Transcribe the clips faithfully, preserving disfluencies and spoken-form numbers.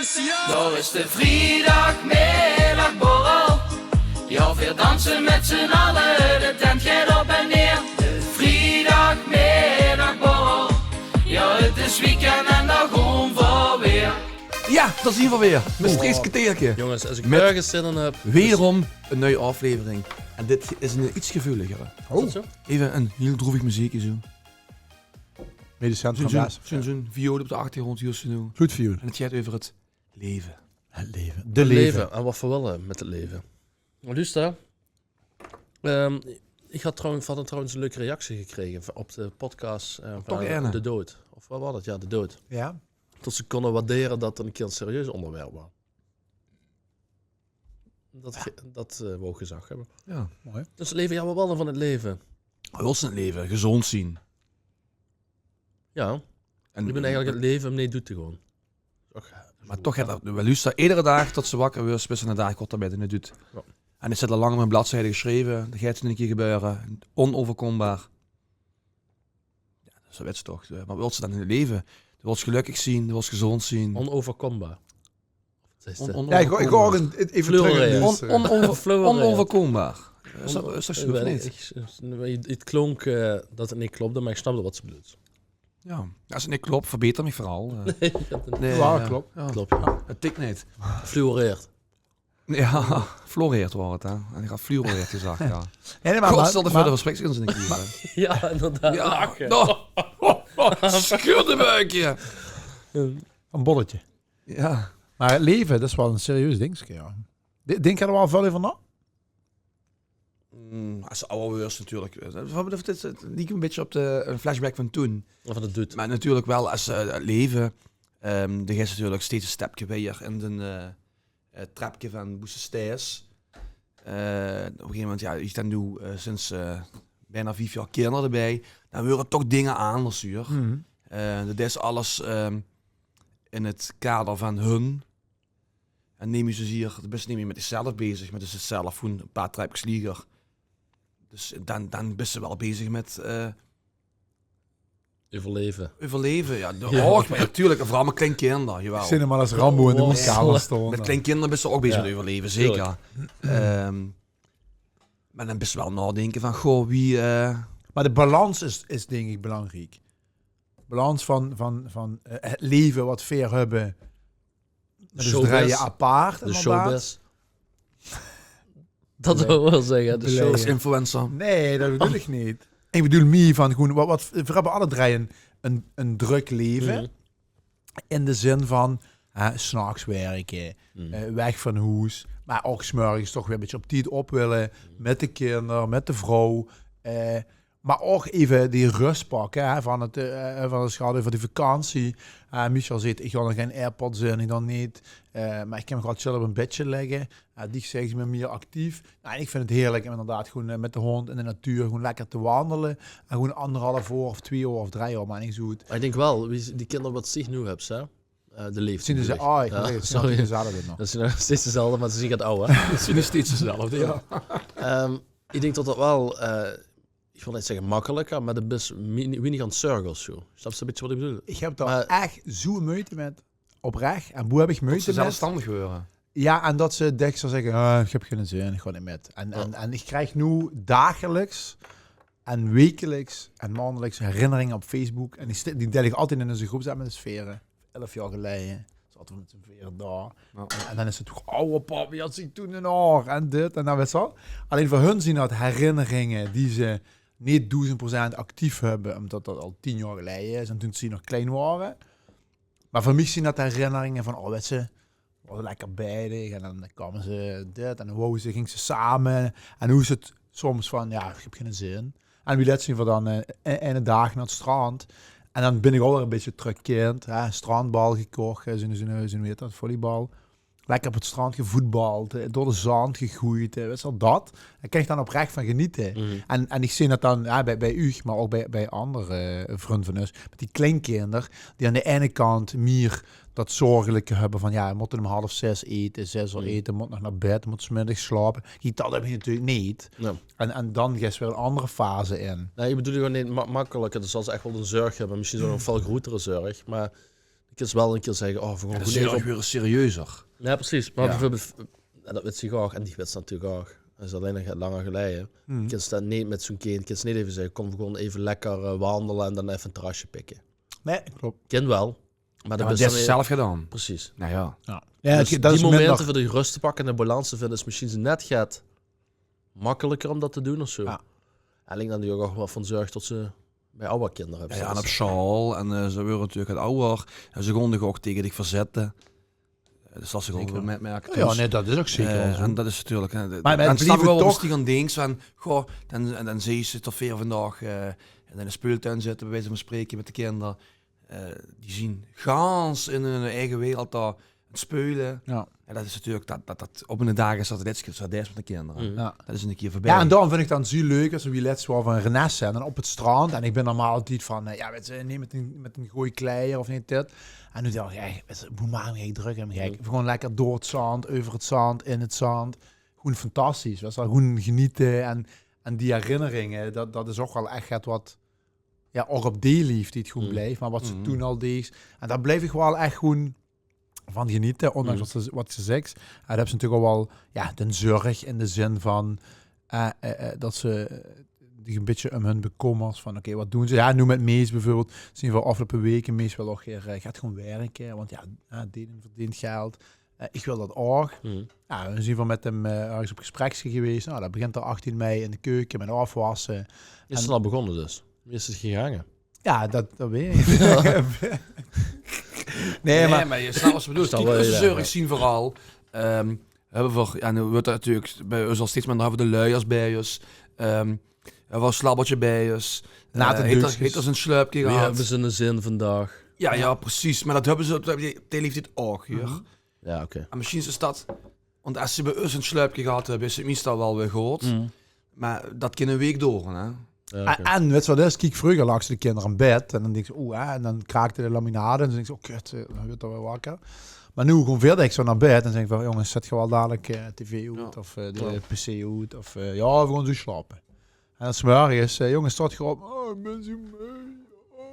Dao is de vriedagmiddagborrel. Ja, veer danse mèt z'n alle, de tent geit op en neer. De vriedagmiddagborrel. Ja, 't is weekend en dao goon veer weer. Ja, dao zien veer weer. Mestreechs Kerteerke. Jónges, es iech örges zin in höb, is weerom 'n nui aoflevering. En dit is 'n get geveulieger. Is dat zoe? Eve 'n hiel droevig meziekske zoe. Zoe'n, zoe'n, zoe'n viool op d'n achtergróndj, zoe. Vloedviool. En 't geit euver 't leve. 't Leve. De leve. En wat veer wèlle mèt 't leve. Mer luuster, ehm, iech had trouwens, veer hadde trouwens 'n leuke reactie gekrege op de podcast, eh, vaan de dood. Of wat waor 't? Ja, de dood. Ja. Dat ze kónne waardere dat 't 'ne kier 'n serieus oonderwerp waor. Dat, dat, eh, wou iech gezag höbbe. Ja. Mooi. Dus 't leve, ja, wat wèlle veer vaan 't leve? Wat wèls te vaan 't leve? Gezoond zien. Ja. En iech bin eigelek 't leve um neet doed te goon. Meh toch, luuster, eder daag tot ste wakker weurs, bis te 'nen daag korter bij de doed. Ja. En iech höb al lang op mien bladzijde gesjreve, dat geit 'ne kier gebäöre. Onoverkombaar. Ja, dat is 't toch. Meh wat wèls te daan in 't leve? Doe wèls gelökkig zien, doe wèls gezoond zien. Onoverkombaar. Ja, iech, iech huur 'n, eve trök in de... Onoverkombaar. Is dat, is dat zoe of neet? 't Klonk, eh, tot 't neet klopde, meh iech snapde wat ste bedoels. Ja. Es 't neet klop, verbeter miech veural. Nein, dat... Ja, klop. Klop, ja. 't Tik neet. Fluoreert. Ja, floreert waor 't, hè. En iech had fluoreert gezag, ja. Nein, meh, meh, stel de veur, dat veer spreke ins 'ne kier, hè. Ja, inderdaad. Ja. Schuurdebuikske. 'n Bolletje. Ja. Meh 't leve, dat is wel 'n serieus dingske, ja. Dink geer dao wel väöl euver nao? Mm, es te awwer weurs natuurlek. Veer höbbe 't, 't liek 'n bitteke op de, 'ne flashback vaan toen. Vaan de doed. Meh natuurlek wel es, eh, 't leve, ehm, de geis natuurlek steeds 'n stepke wijer in de, eh, eh, trepke vaan boe ste steis. Eh, op 'n gegeve memint, ja, iech daan noe, eh, sinds, eh, bijna vief jaor kinder debij, daan weure toch dinger aanders, huur. Eh, dat is alles, ehm, in 't kader vaan hun. En neet mie zoezier, de bis neet mie mèt diechzelf bezig, meh dus 't zelf gewoen 'n paar trepkes lieger. Dus daan, daan bis te wel bezig mèt, eh, euverleve. Euverleve, ja. De oorlog, meh natuurlek, en veural mèt klein kinder, jaowel. Iech zeen 'm al es Rambo in de woeskamer stoon. Mèt klein kinder bis te ouch bezig mèt euverleve, zeker. Ehm, meh daan bis te wel naodinke vaan, goh, wie, eh... Meh de balans is, is dink iech belaankriek. Balans vaan, vaan, vaan, eh, 't leve wat veer höbbe. Dus drejje apaart, inderdaad. Dat wouw iech wel zègke, de show. Es influencer. Nein, dat bedoel iech neet. Iech bedoel mie vaan gewoen, wat, wat, veer höbbe alle drei 'n, 'n, 'n drök leve. In de zin vaan, hè, 's nachs wèrke, eh, weg vaan hoes, meh ouch 's mörges toch weer 'n bitteke op tied op wèlle, mèt de kinder, mèt de vrouw, eh, meh ouch eve die rös pakke, hè, vaan 't, eh, vaan 't schatte vaan die vakantie. Eh, Michel zeet, iech gaon d'r gein AirPods in, iech daan neet. Eh, meh iech kin miech wel chill op e bedje lègke. Eh, diech zeis, iech bin mie actief. Noe, en iech vind 't heerlek um inderdaad gewoen, eh, mèt de hoond in de natuur gewoen lekker te wandele. En gewoen aanderhaaf oor of twie oor of drei oor, meh neet zoe. Meh iech dink wel, wie, die kinder wat ste noe höbs, hè? Eh, de leeftiejd. Zien ze, ah, iech... Ja, sorry. Zien nog steeds dezelfde, meh ze zien get awwer. Zien nog steeds dezelfde, ja. Ehm, iech dink tot dat wel, eh, iech wèl neet zègke mekkeleker, meh de bis wienig aon 't zörge of zoe. Snaps te e bitteke wat iech bedoel? Iech höb dao ech zoe meujte mèt, oprech. En boe höb iech meujte mèt? Zelfstendig weure. Ja, en tot ze dèks zouw zègke, ah, iech höb geine zin, iech gaon neet mèt. En, en, en iech krieg noe dageleks en wekeleks en maondeleks herinneringe op Facebook. En die, die deil iech altied in eus grópsapp mèt us veere. Elf jaor geleie. Zaote veer mèt us veere dao. Ja. En, en daan is 't toch, "Awwe pap, wie had iech toen 'n aor?" En dit en dat, wèts te wel. Allein veur hun zien dat herinneringe die ze neet doezend percent actief höbbe, umtot dat al tien jaor geleie is en toen ze nog klein waore. Meh veur miech zien dat herinneringe vaan, oh, wèts te, veer waore lekker bezig en daan kaome ze dit en daan wouwe ze, ginge ze same. En noe is 't soms vaan, ja, iech höb geine zin. En wie lèts zien veer daan, eh, e-, eine daag nao 't strand. En daan bin iech ouch weer e bitteke trök kind, hè, strandbal gekoch, hè, zoe'n, zoe'n, zoe'n, wie heet dat, volleybal. Lekker op 't strand gevoetbald, eh, door de zand gegoejd, eh, wèts te wel, dat. Dao kin iech daan oprech vaan genete. En, en iech zeen dat daan, ja, bij, bij uuch, meh ouch bij, bij aandere, eh, vrun vaan us, mèt die kleinkinder, die aon de eine kant mie dat zörgeleke höbbe vaan, ja, veer mote um half zès ete, zès oor ete, mote nog nao bèd, mote 's middags slaope. Kiek, dat höb iech natuurlek neet. Ja. En, en daan geis te weer 'n aandere fase in. Nein, iech bedoel gewoen neet me-, mekkeleker. Dat zal ze ech wel 'n zörg höbbe. Mesjiens wel 'n väöl groetere zörg. Meh Kins wel 'ne kier zègke, oh, veer goon gewoen effe op... weer serieuzer. Jao, precies. Meh beveurbeeld, en dat wèts diech ouch, en diech wèts dat natuurlek ouch, dat is allein nog get langer geleie. Kins dat neet mèt zoe'n kind, kins neet effe zègke, kom, veer goon effe lekker eh, wandele en daan effe e terrasje pikke. Nein, klop. Kin wel. Meh dat höbs diech zelf gedoon. Precies. Noe jao. Dus die momente veur de rös te pakke en de balans te vinde is mesjiens net get mekkeleker um dat te doen of zoe. En iech dink dat dee ouch wel vaan zörg tot ze bij awwer kinder höbs. Jao, en op sjaol. En eh, ze weure natuurlek get awwer. En ze goon ouch tege diech verzètte. Eh, dus dat ze gewoen mètmerke. Jao, nein, dat is ouch zeker wel zoe. En dat is natuurlek, hè, meh 't blieve toch... Daan dinks diech vaan, goh, daan, en daan zeis diech tot veer vaandaog eh, in de speultuin zitte, bij wijze vaan spreke, mèt de kinder. Eh, die zien gans in hun eige wereld dao 't speule. Jao. En dat is natuurlek, dat, dat, dat, op 'nen daag is dat 't lèste kier, zoe, dat is mèt de kinder. Jao. Dat is 'ne kier veurbij. Jao, en daorum vin iech daan zoe leuk es v'r wie lèts waore vaan Renesse en daan op 't strand. En iech bin normaal altied vaan, eh, jao, wèts te, neet mèt 'n, mèt 'n gooj kleier of neet dit. En noe dach iech, jao, wèts te, boe maak iech miech drök um, gek. Gewoen lekker door 't zand, euver 't zand, in 't zand. Gewoen fantastisch, wèts te, gewoen genete en, en die herinneringe, dat, dat is ouch wel ech get wat, jao, ouch op dee leeftied gewoen blijf, meh wat ste toen al deegs. En dao blijf iech wel ech gewoen vaan genete, oondaanks wat ste, wat ste zeks. En dat höbs te natuurlek ouch wel, jao, de zörg in de zin vaan, eh, eh, eh, tot ste diech e bitteke um hun bekommers vaan, oké, wat doen ze? Jao, noe mèt Mees beveurbeeld, zien v'r aofgeloupe weke, Mees wèlt ouch weer eh, get goon wèrke, want jao, eh, dee verdient geld. Eh, iech wèl dat ouch. Jao, daan zien v'r mèt häöm eh, örges op gesprek gewees. Noe, dat begint 'r achttiende mei in de keuke mèt aofwasse. Is 't al begós dus? Is 't gegaange? Jao, dat, dat weit iech neet. Nein, meh... Meh iech snap wat ste bedoels. Kiek, de zörg zien veural, eh, höbbe v'r, jao, noe weurt dat natuurlek bij us al steeds minder, höbbe v'r de luiers bij us. Eh, höbbe v'r e slabberke bij us. Nao de... Heet 'r, heet 'r zien sluipke gehad? Wie höbbe ze 'ne zin vaandaog? Jao, jao, precies. Meh dat höbbe ze op dee, dee leeftied ouch, huur. Jao, oké. En mesjiens is dat, want es ze bij us e sluipke gehad höbbe, is 't meistal wel weer good. Meh dat kin 'n week dore, hè. Jao, oké. En, en wèts te wat 't is? Kiek, vreuger lags te de kinder in bed en daan dinks te, oeh, hè, en daan kraakde de laminade en daan dinks te, oh kut, eh, daan weurt 'r weer wakker. Meh noe goon veer dèks zoe nao bed en zègke v'r, jonges, zèt geer wel dalek eh, tv oet of eh, de pc oet of eh, jao, v'r goon zoe slaope. En daan 's mörges, eh, jonges, stoot geer op. Oh, iech bin zoe mei.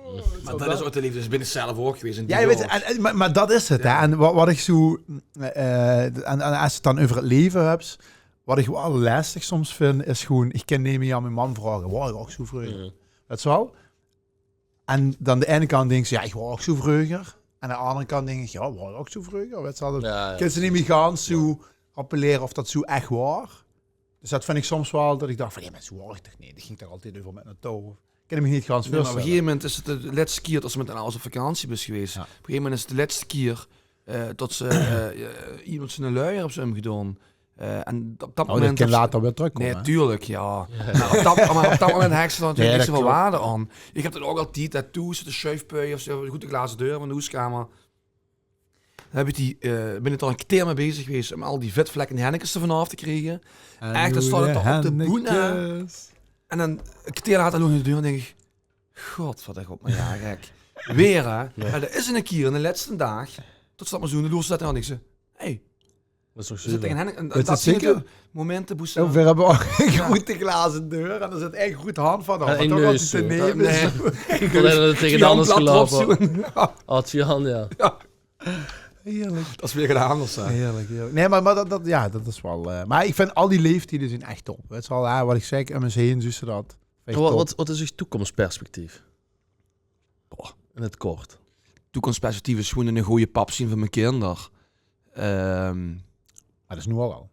Oh, meh dat is ouch de leeftied, dus bin iech zelf ouch gewees. Jao, wèts te, en, en, meh, meh dat is 't, hè. En wat, wat iech zoe, eh, en, en es te 't daan euver 't leve höbs, wat iech wel lesteg soms vin, is gewoen, iech kin neet mie aon mien mam vraoge, waor iech ouch zoe vreuger? Wèts te wel? En daan de eine kant dinks te, jao, iech waor ouch zoe vreuger. En de aandere kant dinks te, jao, waor iech ouch zoe vreuger? Wèts te wel, dat kins te neet mie gans zoe appellere of dat zoe ech waor. Dus dat vin iech soms wel, dat iech dach vaan, jao, meh zoe waor iech toch neet. Iech góng toch altied euver mèt 'ne touw. Iech kin 't miech neet gans veurstèlle. Meh op e gegeve momint is 't de lèste kier tot ste mèt d'n awwers op vakantie bis gewees. Op e gegeve momint is 't de lèste kier eh, tot ste eh, iemes ziene luier höbs umgedoon. Eh, en op dat momint... Oh, dat kin later weer trökkoume, hè? Netuurlek, jao. Meh op dat, meh op dat momint hechs te dao natuurlek neet zoeväöl waarde aon. Iech höb dat ouch altied, dat thoes, de sjuifpuie of zoe, good de glaze deur vaan de hoeskamer. Dao höb iech die, eh, bin iech toch e kerteer mèt bezeg gewees um al die vetvlek en die hennekes d'r vaanaof te kriege. Ech, dat stoont dao op de boen, hè. En daan e kerteer later loop iech door de deur en dink iech, god, wat iech op mien jaor gek. Weer, hè. Meh dat is 'ne kier in de lèste daag, tot ste dat mós doen, daan doos te dat en daan dinks te, hey, dat is nog zuver. En dat zien de momente boe ste... Veer höbbe ouch 'n groete glaze deur en dao zit ech good handvat aon. Meh toch altied te neve. Nein. Iech wèl neet tege 'nen aandere geloupe. Adriaan, jao. Heerlek. Dat is weer get aanders, hè. Heerlek, heerlek. Nein, meh, meh dat, dat, jao, dat is wel eh, meh iech vin al die leeftiede zien ech top. Wèts te wel, hè, wat iech zègk, um us heen zuus te dat. Wat, wat, wat is eur toekomstperspectief? Boah. In 't kort. Toekomstperspectief is gewoen 'ne gooje pap zien veur mien kinder. Ehm, meh dat is noe al wel.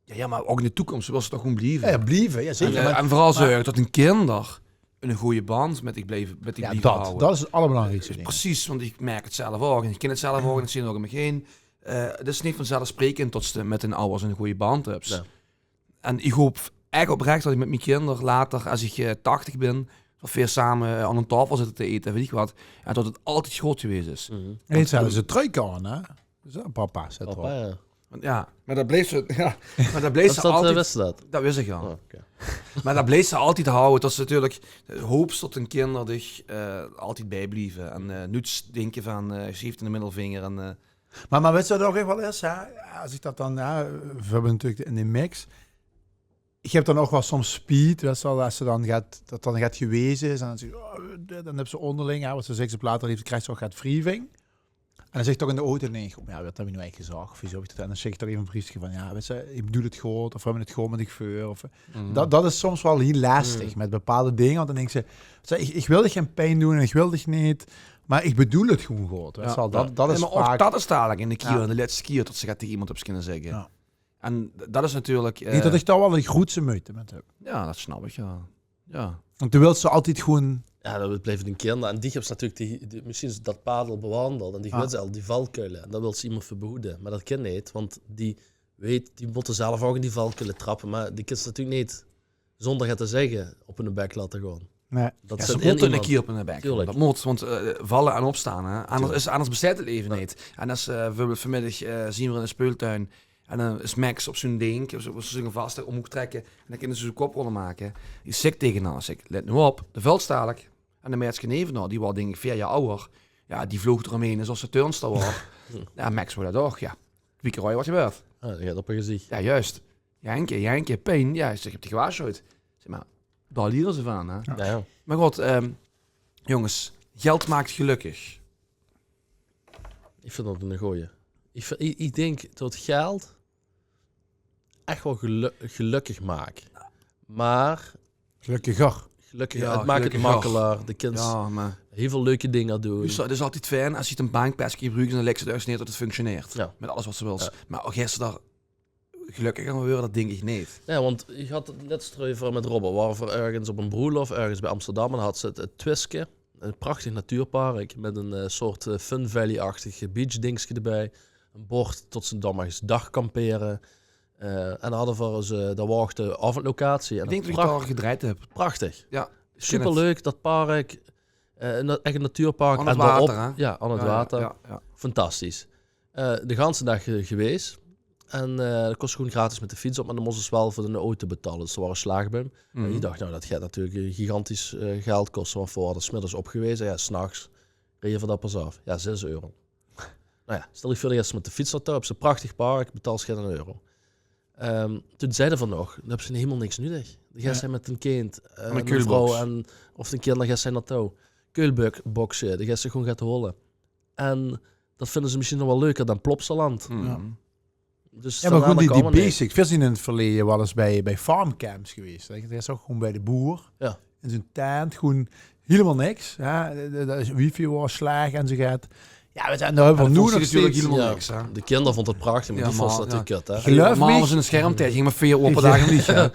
Jao, jao, meh ouch in de touwkoms wèls te toch gewoen blieve. Jao, jao, blieve, jao, zeker. En, eh, meh, en veural meh zörge tot dien kinder 'ne gooje band mèt diech blieve, mèt diech blieve hawwe. Jao, dat, dat is 't allerbelangriekste ding. Perceis, want iech merk 't zelf ouch. En iech kin 't zelf ouch en iech zeen 't ouch um miech heen. Eh, 't is neet vaanzelfsprekend tot ste mèt dien awwers 'ne gooje band höbs. Jao. En iech hoop ech oprech tot iech mèt mien kinder later, es iech eh, tachtig bin, tot veer same aon 'n taofel zitte te ete, weit iech wat. En tot 't altied good gewees is. En iech zègk, ze trèkke aon, hè? Zoe, papa, zèt 'r op. Papa, jao. Want jao, meh dat blijfs te, jao, meh dat blijfs te altied... Wèts te dat? Dat wis iech al. Oh, oké. Meh dat blijfs te altied hawwe, tot ste natuurlek eh, hoops tot dien kinder diech eh, altied bijblieve. En eh, noets dinke vaan, eh, geef 'm de middelvinger en eh, Meh, meh wèts te wat ouch ech wel is, hè? Es iech dat daan, hè, veer höbbe natuurlek in de mix. Ich höb dan ouch waal soms spiet, wèts se waal, es se dan get, det dan get gewaes is. En dan zègk se, oh, dit, dan höbs se ónderling, hè, wat se zèks op later leeftied, kriegs se ouch get wrieving. En dan zègk ich toch in de auto, dink ich, oh, jao, waat höb ich noe eigelik gezag? Of wieso höb ich det? En dan sjrik ich toch eve ein briefke van, jao, wèts se, ich bedoel 't good, of veer höbbe 't good mit dich veur. Of, det, det is soms waal hiel lestig mit bepaolde dinger, want dan dinks se, wèts se, ich, ich wil dich gein pien doon en ich wil dich neet, mer ich bedoel 't gewoon good, wèts se waal. Det, det is vaak... Mer ouch det is dalik in de kier, in de lètste kier det se get taenge emes höbs kinne zègke. Jao. En d-, det is natuurlik, eh... Neet det ich dao waal de groetste meujte mit höb. Jao, det snap ich, jao. Jao. Want doe wils altied gewoon... Jao, det blief ein kinder. En die höbs natuurlik die, die, mesjiens det pad al bewandeld. En die wèts al die valkuile. En det wils se emes veur behoede. Mer det kin neet, want die weit, die mótte zelf ouch in die valkuile trappe. Mer die kins se natuurlik neet zónder het te zègke op hunne bek laote gaon. Nae. Det... Jao, ze mótte ein kier op hunne bek gaon. Tuurlik. Det mót, want, eh, valle en opstaon, hè. Anders is, anders besteit 't leve neet. En es, eh, beveurbeeld vanmiddig, eh, zeen v'r in de speultuin en dan is Max op zoe'n dink, op zoe'n, op zoe'n vaste ómhoek trèkke en dan kinne ze zoe'n koprolle make. Ich zègk taenge häör, ich zègk: "Lèt noe op, de vèlt dalik." En de meidske neve häör, die waor, dink ich, veer jaor awwer. Jao, die vloog d'r ómhaer es of ze turnster waor. Jao, Max waor det ouch, jao. Twieë kier roeje, waat gebäört? Jao, die geit op häör gezich. Jao, zjus. Janke, janke, pien. Jao, ich zègk, ich höb dich gewaarsjoewd. Zèk mer, dao liere ze van, hè? Jao. Mer good, ehm, jónges, geld maak gelökkig. Ich vinj det ein gooje. Ich vin, ich, ich dink det geld ech waal gelu-, gelökkig maak. Mer... Gelökkiger. Gelökkiger. Jao, 't maak 't makkeler. De kins hiel väöl leuke dinger doon. Dus 't is altied fijn es se ein bankpeske gebruuks en dan lèks se 't örges neer det 't functioneert. Jao. Mit alles waat se wils. Jao. Mer of se dao gelökkiger van weurt, det dink ich neet. Jao, want ich had 't lèts d'reuver mit Robbe. Waore v'r örges op ein broelof, örges bie Amsterdam, en had se 't, 't Twiske. Ein prachtig natuurpark mit ein, eh, soort, eh, Fun Valley-achtig beachdingske d'rbie. Ein bord det se dao maags dagkampere. Eh, en hadde v'r ós, eh, dao waor de aovendlocatie. En ich dink det ich dao gedrejd höb. Prachtig. Jao, superleuk, det park. Eh, ein, ech ein natuurpark. Aan 't water, hè? Jao, aan 't water. Jao, jao. Fantastisch. Eh, de ganse daag ge-, gewaes. En, eh, det kós se gewoon gratis mit de fiets op, mer dan mós se waal veur de auto betaole. Dus d'r waor ein slaagboum. En ich dach, noe, det geit natuurlik, eh, gigantisch, eh, geld koste, want v'r waore 's middags op gewaes. Jao, 's nachs reje v'r dao pas aaf. Jao, zès euro. Noe jao, stèl dich veur, doe geis mit de fiets nao touw, höbs se ein prachtig park, betaals geine euro. Ehm, toen zeide v'r nog, dan höbs se hielemaol niks nudig. Dan geis se mit ein kind, eh, ein vrouw en, of ein kind, dan geis se nao touw. Keulbox, eh, dan geis se gewoon get hole. En det vinje ze mesjiens nog waal leuker dan Plopsaland. Jao. Dus... Jao, mer gewoon die, die basic. Veer zeen in 't verleje waal ins bie, bie farmcamps gewaes. Det is ouch gewoon bie de boer. Jao. In zoe'n tent, gewoon hielemaol niks. Jao, de, de, de wifi waor slech en zoe get. Jao, v'r zeen, dao höbbe v'r noe nog steeds... Natuurlik hielemaol niks, hè. De kinder vónje 't prachtig, mer die vónje 't natuurlik kut, hè. Geluif mich. Mama, 'n schermtied, ging mer veer oor per daag neet, hè.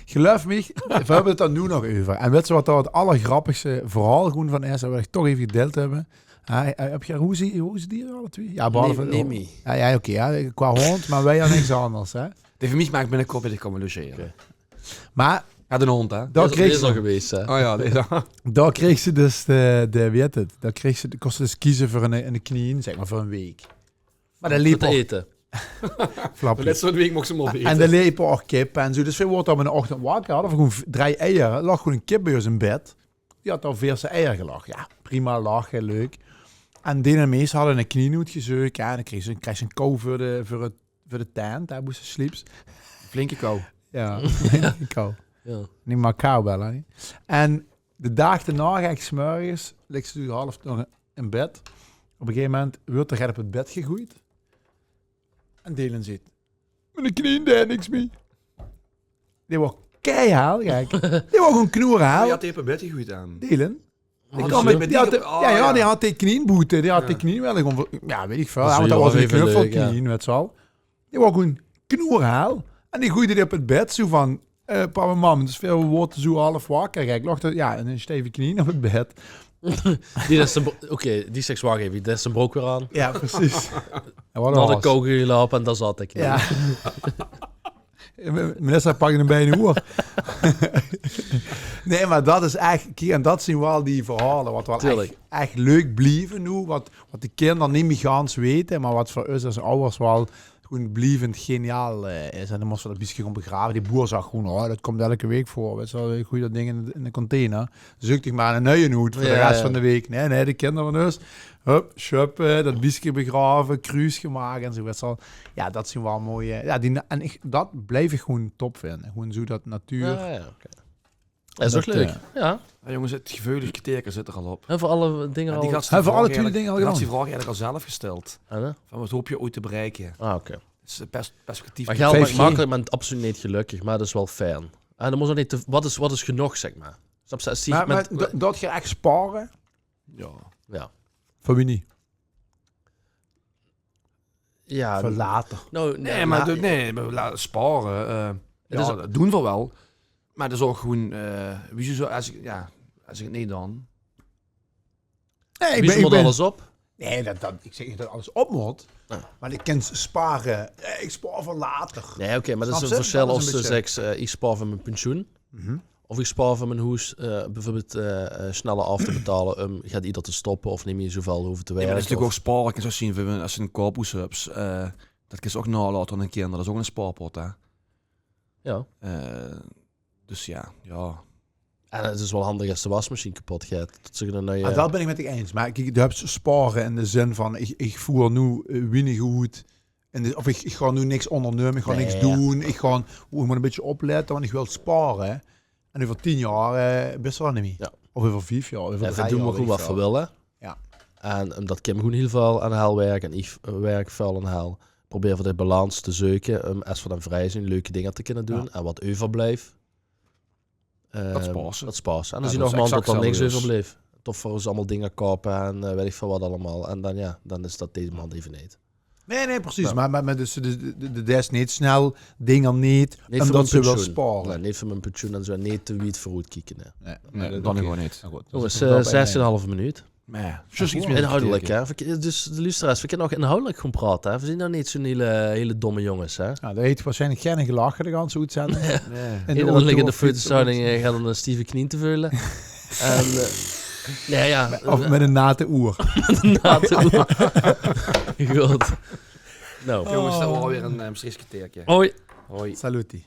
Geluif mich, v'r höbbe 't dao noe nog euver. En wèts se waat dao 't allergrappigste verhaol gewoon van is, det wil ich toch eve gedeild höbbe? Hè, höb geer hoeze, hoezediere, alle twieë? Jao, behalve... Neet, neet mie. Jao, jao, oké, jao, qua hóndj, mer veer höbbe niks angers, hè? Dae van mich maag binnekort bie dich kómme logere. Oké. Mer... Jao, de hóndj, hè? Dao... Dae is, kreeg... Dae is al gewaes, hè? Oh jao, dae is al... Dao kreeg ze dus de, de, wie hèt 't? Dao kreeg ze, kós ze dus keze veur ein, ein knien, zèk mer, veur ein waek. Mer det leep... Veur te aete. Flappie. De lètste waek moch ze 'm opete. En d'r lepe ouch kippe en zoe. Dus veer woorte op eine ochtend wakker, hadde veer gewoon v-, drie eier. Laog gewoon ein kip bie ós in bed. Die had al verse eier gelag. Jao, prima, lache, leuk. En Deen en Mees hadde ein knien oetgezeuk. Jao, en dan kreeg ze, kreeg ze ein kow veur de, veur 't, veur de tent, hè, boe ze sliep. Flinke kow. Jao, flinke kow. Jao. Neet mer kow belle, hè. En de daag daonao, gek, 's mörges, ligk ze zoe half nog in bed. Op ein gegaeve moment weurt d'r get op 't bed gegoeid. En Dylan zeet: "Miene knien deit niks mie." Dae waor keihel, gek. Dae waor gewoon knoerhel. Dae had 'm op 't bed gegoeid aan. Dylan. Dae had 'm, dae had 'm, jao, jao, dae had de knien boete. Dae had de knien waal gewoon ver-, jao, weit ich väöl. Jao, want det waor 'n knuffelknien, wèts se waal. Dae waor gewoon knoerhel. En dae goeide dae op 't bed, zoe van, eh, papa, mam, dus veer woorte zoe half wakker, gek. Laog d'r, jao, 'n steivige knien op 't bed. Die is de bro-, oké, die zèk: "Wach eve, die is de brook weer aan." Jao, precies. Nao de kouke geloupe en dao zaot de knien. Jao. Melissa pakde 'm bie 'n oer. Nae, mer dat is ech, kiek, en dat zeen waal die verhaole wat waal ech, ech leuk blieve noe, wat, wat de kinder neet mie gans weite, mer wat veur us es awwers waal gewoon blievend geniaal, eh, is. En dan mós se dat biesje gewoon begrave. Die boer zag gewoon: "Oh, dat kump elke waek veur. Wèts se waal, goej dat ding in de, in de container. Zeuk dich mer 'ne nuie oet veur de res van de waek." Nae, nae, de kinder van us, Hup, sjöppe, dat bieske begrave, kruuske make en zoe. Jao, dat zien wel mooie. Jao, die, en ich, dat blief ich gewoen top vinde. Gewoen zoe dat natuur. Ja, ja, oké. Ja, is toch leuk. Ja. Ja, jonges, het geveulig kerteerke zit er al op. Höbbe v'r alle dinger al... Höbbe v'r alle twieë de dinger al gedaon? Die vraag eigelik al zelf gesteld. Van wat hoop je ooit te bereiken? Ah, oké. Het is best perspectief. Maar geld maakt makkelijk, maar absoluut niet gelukkig. Maar dat is wel fijn. En dan moet ook niet te, wat is, wat is genoeg, zeg maar. Snap je? Als die Maar, met, maar dat, dat je echt sparen? Ja. Ja. Van wie niet? Ja. Van later. Nou, Nee, maar, de- nee, maar la- sparen. eh, ja, dat doen we wel. Maar dat is ook gewoon, eh wie zo, als ik, ja, als ik het niet dan. Nee, ik Wie ben, ze ik ben, alles op? Nee, dat, dat, ik zeg niet dat alles op moet. Ja. Maar ik kan sparen. Eh, ik spaar voor later. Nee, oké, maar dat is Snap een je? verschil Dat als is ze een beetje- zegt, eh, ik spaar voor mijn pensioen. Mhm. Of ik spaar voor mijn hoes eh, bijvoorbeeld eh, eh, sneller af te betalen om gaat ieder te stoppen of niet meer zoveel hoeven te Ja, maar werken. dat is natuurlijk ook of- sparen. Ik zou zien, als je een koophoes hebt, eh, dat kun je ook nalaten aan een kind. Dat is ook een spaarpot, hè. Ja. Eh, dus ja, ja. En het is wel handig als de wasmachine kapot gaat. Dat ze een nieuwe... Ah, dat ben ik met dich eens. Maar ik, ik heb sparen in de zin van, ik, ik voer nu eh, weinig goed. En de, of ik, ik ga nu niks ondernemen, ik ga Nee, niks ja. doen. Ik, ga, oeh, ik moet een beetje opletten, want ik wil sparen. En over tien jaar eh best wel niet meer. Ja. Of over vijf jaar. Over Ja, drie we doen jaar, maar goed weet wat ik we wel. willen. Ja. En omdat Kim gewoon heel veel aan haal werk en ik werk veel aan haal, proberen we de balans te zoeken om als we dan vrij zijn leuke dingen te kunnen doen. Ja. En wat overblijft, eh, Dat spassen. Dat spassen. En Ja, dan zien dat nog is man exact dat er niks hetzelfde, dus. Overblijft. Of voor ons allemaal dingen kopen en eh, weet ik veel wat allemaal. En dan ja, dan is dat deze maand even niet. Nee, nee, precies. Ja. Maar, maar, maar dus de, de, de, de des niet snel, dingen niet, Niet voor omdat ze mijn wel pensioen. sparen. Nee, niet voor mijn pensioen en zo. Niet te wiet vooruit kijken. Nee. Nee, Nee, dat dan oké. gewoon niet. Nou goed, Jongens, dat is eh, wel bij zestien en een half minuut. Maar ja, juist iets goed. meer Inhoudelijk, te hè? Verke- Dus de luisteraars, we kunnen ook inhoudelijk gaan praten. Hè? We zien nou niet zo'n hele, hele domme jongens, hè? Nou, dat heeft waarschijnlijk geen gelachen de ganse uitzending. kijken. Nee. En In de de auto liggende op fiets. voetenshouding eh, gaat dan een stieve knie te veulen. En, eh, nee, ja. Of met een nate oer. Nate oer. Goed. Nou. Jongens, dat was weer een eh, Maastrichts kerteerke. Hoi. Hoi. Saluti.